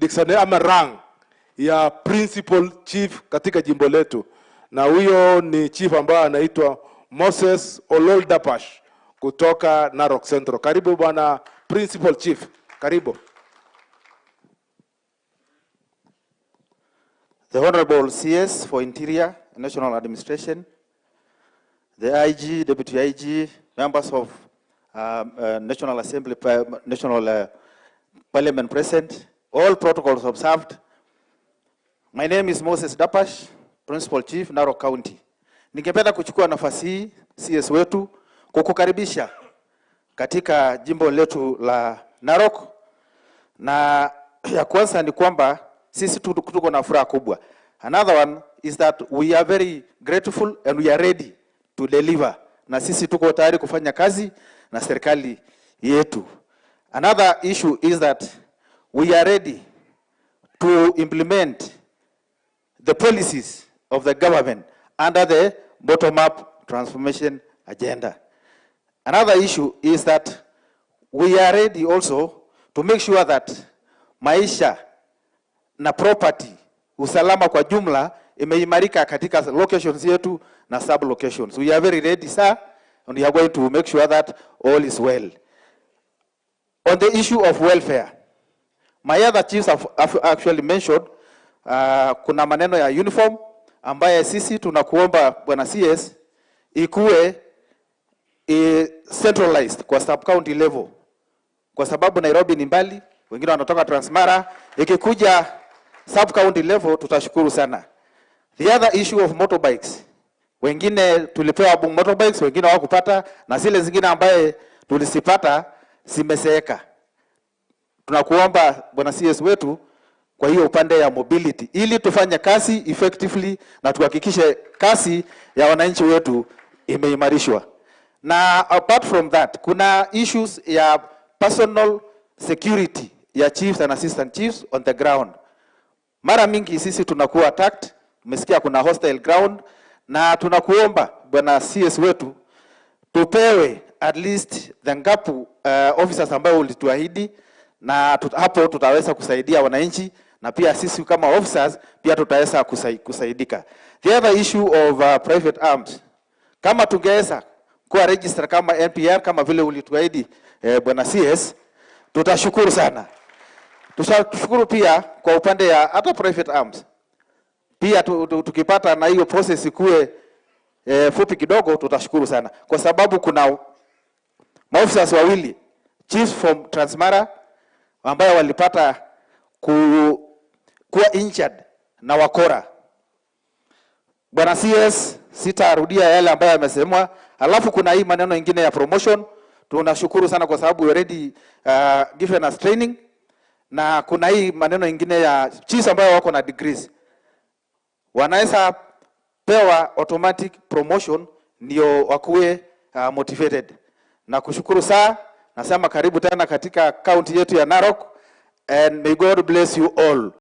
designation ama rank ya principal chief katika jimbo letu, na huyo ni chief ambaye anaitwa Moses Olol Dapash kutoka Narok Central. Karibu bwana principal chief, karibu. The Honorable CS for Interior and National Administration, the IG, Deputy IG, members of National Assembly, National Parliament present, all protocols observed. My name is Moses Dapash, Principal Chief, Narok County. Ningependa kuchukua nafasi hii CS wetu kukukaribisha katika jimbo letu la Narok, na ya kwanza ni kwamba sisi tuko na furaha kubwa. Another one is that we are very grateful and we are ready to deliver, na sisi tuko tayari kufanya kazi na serikali yetu. Another issue is that we are ready to implement the policies of the government under the bottom-up transformation agenda. Another issue is that we are ready also to make sure that maisha na property, usalama kwa jumla imeimarika katika locations yetu na sub locations. We are very ready, sir, and we are going to make sure that all is well. On the issue of welfare, my other chiefs have actually mentioned kuna maneno ya uniform ambaye sisi tunakuomba bwana CS ikuwe centralized kwa sub county level, kwa sababu Nairobi ni mbali, wengine wanatoka Transmara. Ikikuja sub county level tutashukuru sana. The other issue of motorbikes, wengine tulipewa motorbikes, wengine hawakupata, na zile zingine ambaye tulisipata zimeseeka. Tunakuomba bwana CS wetu kwa hiyo upande ya mobility, ili tufanye kazi effectively na tuhakikishe kazi ya wananchi wetu imeimarishwa. Na apart from that, kuna issues ya personal security ya chiefs and assistant chiefs on the ground. Mara mingi sisi tunakuwa attacked, umesikia kuna hostile ground, na tunakuomba bwana CS wetu tupewe at least the ngapu officers ambayo ulituahidi, na hapo tutaweza kusaidia wananchi na pia sisi kama officers pia tutaweza kusaidika. The other issue of private arms, kama tungeweza kuwa register kama NPR kama vile ulituahidi bwana CS, tutashukuru sana. Tutashukuru pia kwa upande ya hata private arms pia tukipata na hiyo process ikue fupi kidogo, tutashukuru sana, kwa sababu kuna maofficers wawili chiefs from Transmara ambayo walipata kuwa injured na wakora. Bwana CS, sitarudia yale ambayo yamesemwa. Alafu kuna hii maneno ingine ya promotion, tunashukuru sana kwa sababu we already given us training, na kuna hii maneno ingine ya chiefs ambayo wako na degrees wanaweza pewa automatic promotion ndio wakuwe motivated. Na kushukuru saa, nasema karibu tena katika county yetu ya Narok, and may God bless you all.